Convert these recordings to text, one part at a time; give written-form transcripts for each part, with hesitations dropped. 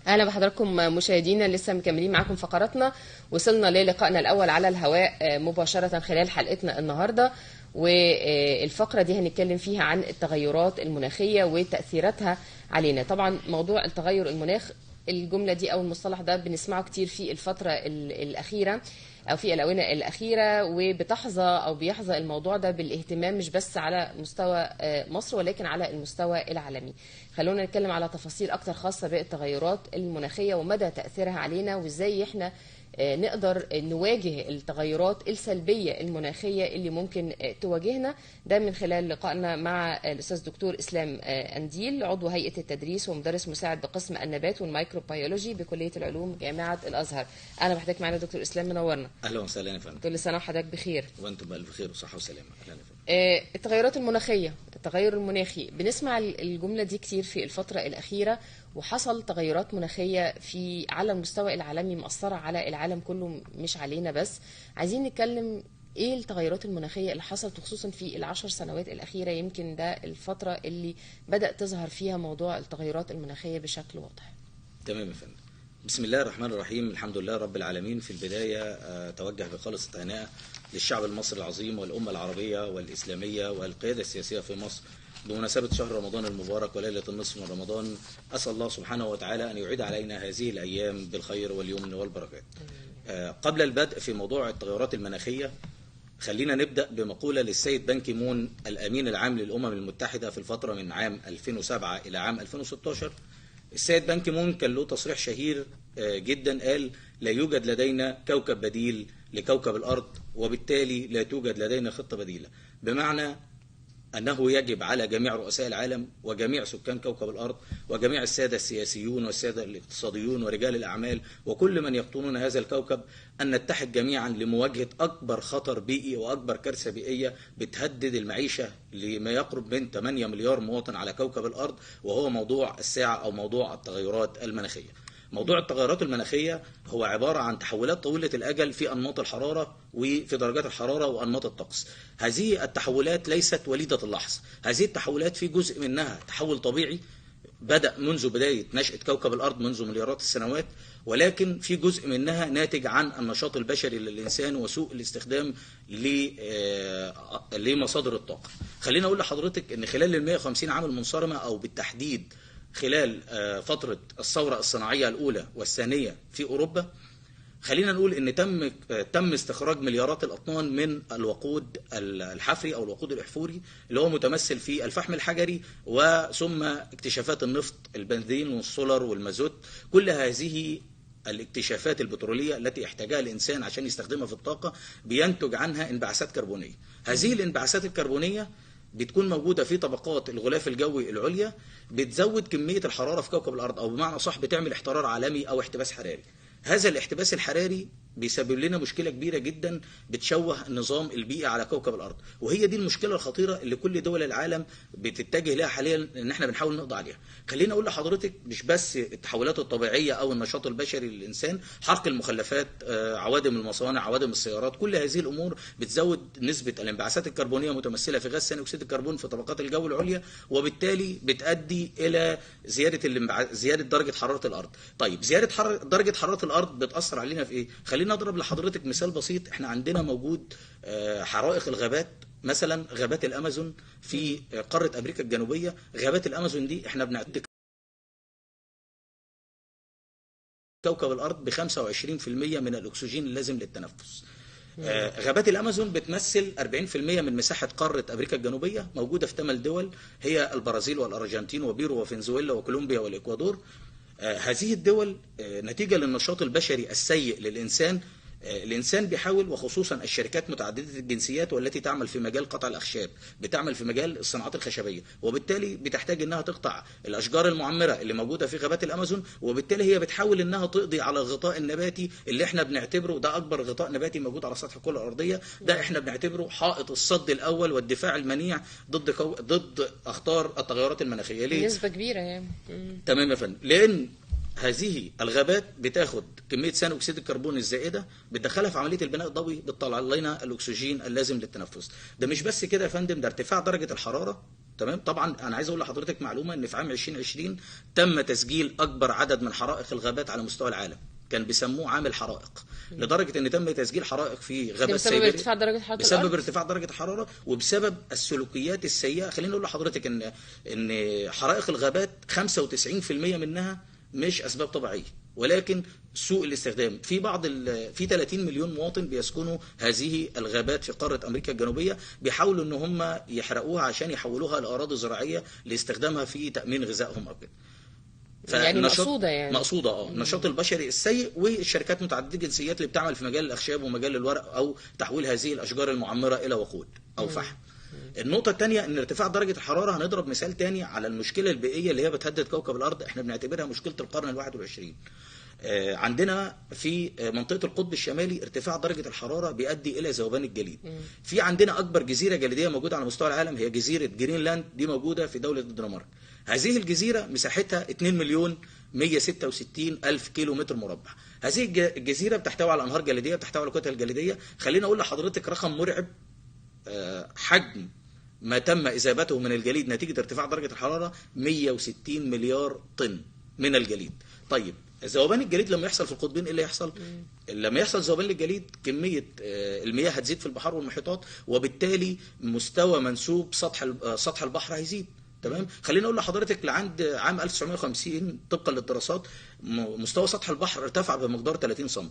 اهلا بحضراتكم مشاهدينا، لسه مكملين معاكم فقراتنا. وصلنا للقائنا الاول على الهواء مباشرة خلال حلقتنا النهارده، والفقرة دي هنتكلم فيها عن التغيرات المناخية وتاثيراتها علينا. طبعا موضوع التغير المناخ، الجملة دي او المصطلح ده بنسمعه كتير في الفترة الاخيرة او في الاونة الاخيرة، وبتحظى او بيحظى الموضوع ده بالاهتمام مش بس على مستوى مصر ولكن على المستوى العالمي. خلونا نتكلم على تفاصيل اكتر خاصة بالتغيرات المناخية ومدى تاثيرها علينا، وازاي احنا نقدر نواجه التغيرات السلبية المناخية اللي ممكن تواجهنا. ده من خلال لقائنا مع الاستاذ دكتور اسلام قنديل، عضو هيئة التدريس ومدرس مساعد بقسم النبات والميكروبيولوجي بكلية العلوم جامعه الازهر. اهلا بحضرتك معانا دكتور اسلام، منورنا. اهلا وسهلا يا فندم. كل سنة وحضرتك بخير. وانتم بالف خير وصحة وسلامه. اهلا يا فندم. التغيرات المناخية، التغير المناخي، بنسمع الجملة دي كتير في الفترة الاخيرة، وحصل تغيرات مناخيه في على المستوى العالمي مأثره على العالم كله مش علينا بس. عايزين نتكلم ايه التغيرات المناخية اللي حصلت خصوصا في ال10 سنوات الاخيرة، يمكن ده الفترة اللي بدأ تظهر فيها موضوع التغيرات المناخية بشكل واضح. تمام يا فندم. بسم الله الرحمن الرحيم، الحمد لله رب العالمين. في البداية أتوجه بخالص التهنئة للشعب المصري العظيم والأمة العربية والإسلامية والقيادة السياسية في مصر بمناسبة شهر رمضان المبارك وليلة النصف من رمضان. أسأل الله سبحانه وتعالى أن يعيد علينا هذه الأيام بالخير واليمن والبركات. قبل البدء في موضوع التغيرات المناخية، خلينا نبدأ بمقولة للسيد بان كيمون الأمين العام للأمم المتحدة في الفترة من عام 2007 إلى عام 2016. السيد بان كيمون كان له تصريح شهير جدا، قال: لا يوجد لدينا كوكب بديل لكوكب الأرض، وبالتالي لا توجد لدينا خطة بديلة. بمعنى أنه يجب على جميع رؤساء العالم وجميع سكان كوكب الأرض وجميع السادة السياسيون والسادة الاقتصاديون ورجال الأعمال وكل من يقطنون هذا الكوكب أن نتحد جميعا لمواجهة أكبر خطر بيئي وأكبر كارثة بيئية بتهدد المعيشة لما يقرب من 8 مليار مواطن على كوكب الأرض، وهو موضوع الساعة أو موضوع التغيرات المناخية. موضوع التغيرات المناخية هو عبارة عن تحولات طويلة الأجل في أنماط الحرارة وفي درجات الحرارة وأنماط الطقس. هذه التحولات ليست وليدة اللحظة، هذه التحولات في جزء منها تحول طبيعي بدأ منذ بداية نشأة كوكب الأرض منذ مليارات السنوات، ولكن في جزء منها ناتج عن النشاط البشري للإنسان وسوء الاستخدام لمصادر الطاقة. خلينا أقول لحضرتك أن خلال ال 150 عام المنصرمة، أو بالتحديد خلال فترة الثورة الصناعية الأولى والثانية في أوروبا، خلينا نقول إن تم استخراج مليارات الأطنان من الوقود الحفري أو الوقود الأحفوري اللي هو متمثل في الفحم الحجري، وثم اكتشافات النفط، البنزين والسولر والمازوت. كل هذه الاكتشافات البترولية التي احتاجها الإنسان عشان يستخدمها في الطاقة بينتج عنها انبعاثات كربونية. هذه الانبعاثات الكربونية بتكون موجودة في طبقات الغلاف الجوي العليا، بتزود كمية الحرارة في كوكب الأرض، أو بمعنى صح بتعمل احترار عالمي أو احتباس حراري. هذا الاحتباس الحراري بيسبب لنا مشكلة كبيرة جدا بتشوه النظام البيئي على كوكب الأرض، وهي دي المشكلة الخطيرة اللي كل دول العالم بتتجه لها حاليا ان احنا بنحاول نقضي عليها. خلينا اقول لحضرتك مش بس التحولات الطبيعية او النشاط البشري للإنسان، حرق المخلفات، عوادم المصانع، عوادم السيارات، كل هذه الأمور بتزود نسبة الانبعاثات الكربونية متمثلة في غاز ثاني أكسيد الكربون في طبقات الجو العليا، وبالتالي بتؤدي إلى زيادة درجة حرارة الأرض. طيب زيادة درجة حرارة الأرض بتأثر علينا في إيه؟ خلينا نضرب لحضرتك مثال بسيط. احنا عندنا موجود حرائق الغابات، مثلا غابات الامازون في قارة امريكا الجنوبية. غابات الامازون دي احنا بنعد كوكب الارض ب 25% من الاكسجين اللازم للتنفس. غابات الامازون بتمثل 40% من مساحة قارة امريكا الجنوبية، موجودة في 8 دول هي البرازيل والارجنتين وبيرو وفنزويلا وكولومبيا والاكوادور. هذه الدول نتيجة للنشاط البشري السيء للإنسان، الإنسان بيحاول، وخصوصا الشركات متعددة الجنسيات والتي تعمل في مجال قطع الأخشاب، بتعمل في مجال الصناعات الخشبية، وبالتالي بتحتاج إنها تقطع الأشجار المعمرة اللي موجودة في غابات الأمازون، وبالتالي هي بتحاول إنها تقضي على الغطاء النباتي اللي احنا بنعتبره ده أكبر غطاء نباتي موجود على سطح الكرة الأرضية. ده احنا بنعتبره حائط الصد الأول والدفاع المنيع ضد أخطار التغيرات المناخية. ليه؟ نسبة كبيرة يعني. تمام يا فندم. لأن هذه الغابات بتاخد كمية ثاني أكسيد الكربون الزائدة بتدخلها في عملية البناء الضوئي، بتطلع لنا الأكسجين اللازم للتنفس. ده مش بس كده يا فندم، ده ارتفاع درجة الحرارة تمام. طبعا انا عايز اقول لحضرتك معلومة، ان في عام 2020 تم تسجيل اكبر عدد من حرائق الغابات على مستوى العالم، كان بيسموه عام الحرائق، لدرجة ان تم تسجيل حرائق في غابات بسبب سيبيريا ارتفاع درجه حرارة بسبب الأرض. ارتفاع درجه الحرارة وبسبب السلوكيات السيئة. خلينا نقول لحضرتك ان حرائق الغابات 95% منها مش اسباب طبيعية، ولكن سوء الاستخدام. في بعض في 30 مليون مواطن بيسكنوا هذه الغابات في قارة امريكا الجنوبية، بيحاولوا ان هم يحرقوها عشان يحولوها لاراضي زراعية لاستخدامها في تامين غذائهم او كده. يعني مقصوده، يعني مقصوده. النشاط البشري السيء والشركات متعددة الجنسيات اللي بتعمل في مجال الاخشاب ومجال الورق او تحويل هذه الاشجار المعمره الى وقود او فحم. النقطة الثانية ان ارتفاع درجة الحرارة، هنضرب مثال تاني على المشكلة البيئية اللي هي بتهدد كوكب الأرض، احنا بنعتبرها مشكلة القرن ال21. عندنا في منطقة القطب الشمالي ارتفاع درجة الحرارة بيؤدي إلى ذوبان الجليد. في عندنا أكبر جزيرة جليدية موجودة على مستوى العالم هي جزيرة جرينلاند، دي موجودة في دولة الدنمارك. هذه الجزيرة مساحتها 2,166,000 كيلو متر مربع. هذه الجزيرة بتحتوي على أنهار جليدية، بتحتوي على كتل جليدية. خلينا أقول لحضرتك رقم مرعب، حجم ما تم إذابته من الجليد نتيجة ارتفاع درجة الحرارة 160 مليار طن من الجليد. طيب ذوبان الجليد لما يحصل في القطبين ايه اللي يحصل؟ لما يحصل ذوبان للجليد كمية المياه هتزيد في البحار والمحيطات، وبالتالي مستوى منسوب سطح البحر هيزيد. تمام. خليني اقول لحضرتك لعند عام 1950 طبقا للدراسات مستوى سطح البحر ارتفع بمقدار 30 سم.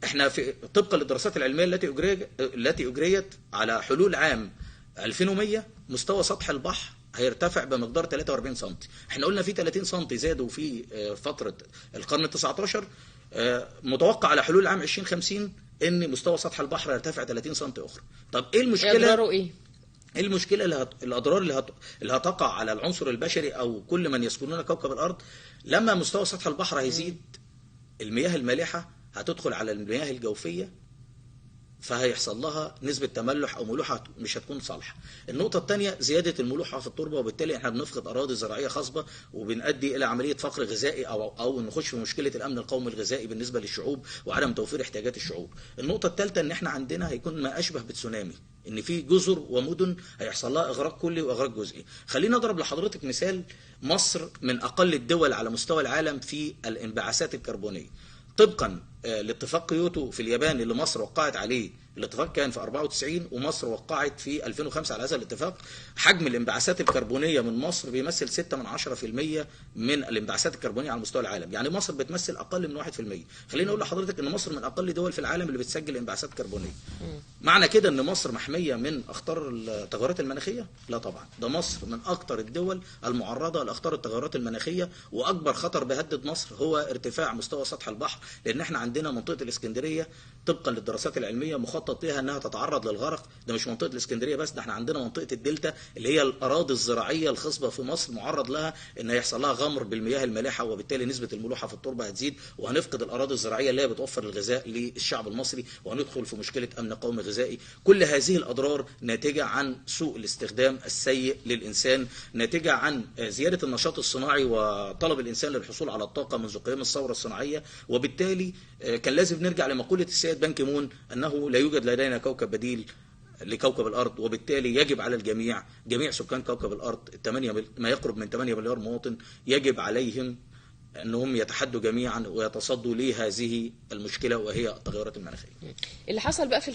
احنا في طبقا للدراسات العلمية التي اجريت على حلول عام 2100 مستوى سطح البحر هيرتفع بمقدار 43 سم. احنا قلنا في 30 سم زادوا في فترة القرن ال19، متوقع على حلول عام 2050 ان مستوى سطح البحر هيرتفع 30 سم اخرى. طب ايه المشكلة؟ اضراره ايه؟ ايه المشكلة الاضرار اللي هتقع على العنصر البشري او كل من يسكنون كوكب الارض؟ لما مستوى سطح البحر هيزيد، المياه المالحه هتدخل على المياه الجوفيه، فهيحصل لها نسبة تملح أو ملوحة مش هتكون صالحة. النقطة الثانية زيادة الملوحة في التربة، وبالتالي احنا بنفقد أراضي زراعية خصبة وبنؤدي إلى عملية فقر غذائي أو نخش في مشكلة الأمن القومي الغذائي بالنسبة للشعوب وعدم توفير احتياجات الشعوب. النقطة الثالثة إن احنا عندنا هيكون ما أشبه بتسونامي، إن في جزر ومدن هيحصل لها إغراق كلي وإغراق جزئي. خلينا أضرب لحضرتك مثال، مصر من أقل الدول على مستوى العالم في الانبعاثات الكربونية. طبقا لاتفاق كيوتو في اليابان اللي مصر وقعت عليه، الاتفاق كان في 94 ومصر وقعت في 2005 على هذا الاتفاق، حجم الانبعاثات الكربونية من مصر بيمثل 6% من الانبعاثات الكربونية على مستوى العالم، يعني مصر بتمثل أقل من 1%. خليني أقول لحضرتك إن مصر من أقل دول في العالم اللي بتسجل انبعاثات كربونية. معنى كده إن مصر محمية من أخطار التغيرات المناخية؟ لا طبعا، ده مصر من أكثر الدول المعرضة لأخطار التغيرات المناخية، وأكبر خطر بيهدد مصر هو ارتفاع مستوى سطح البحر، لأن احنا عندنا منطقة الإسكندرية طبقا للدراسات العلمية مخطط لها انها تتعرض للغرق. ده مش منطقة الإسكندرية بس، ده احنا عندنا منطقة الدلتا اللي هي الأراضي الزراعية الخصبة في مصر معرض لها ان يحصل لها غمر بالمياه المالحة، وبالتالي نسبة الملوحة في التربة هتزيد، وهنفقد الأراضي الزراعية اللي هي بتوفر الغذاء للشعب المصري، وهندخل في مشكلة أمن قومي غذائي. كل هذه الأضرار ناتجة عن سوء الاستخدام السيء للإنسان، ناتجة عن زيادة النشاط الصناعي وطلب الإنسان للحصول على الطاقة منذ قيام الثورة الصناعية. وبالتالي كان لازم نرجع لمقولة السيد بان كيمون أنه لا يوجد لدينا كوكب بديل لكوكب الأرض، وبالتالي يجب على الجميع، جميع سكان كوكب الأرض ما يقرب من 8 مليار مواطن، يجب عليهم أنهم يتحدوا جميعا ويتصدوا لهذه المشكلة وهي التغيرات المناخية. اللي حصل بقى في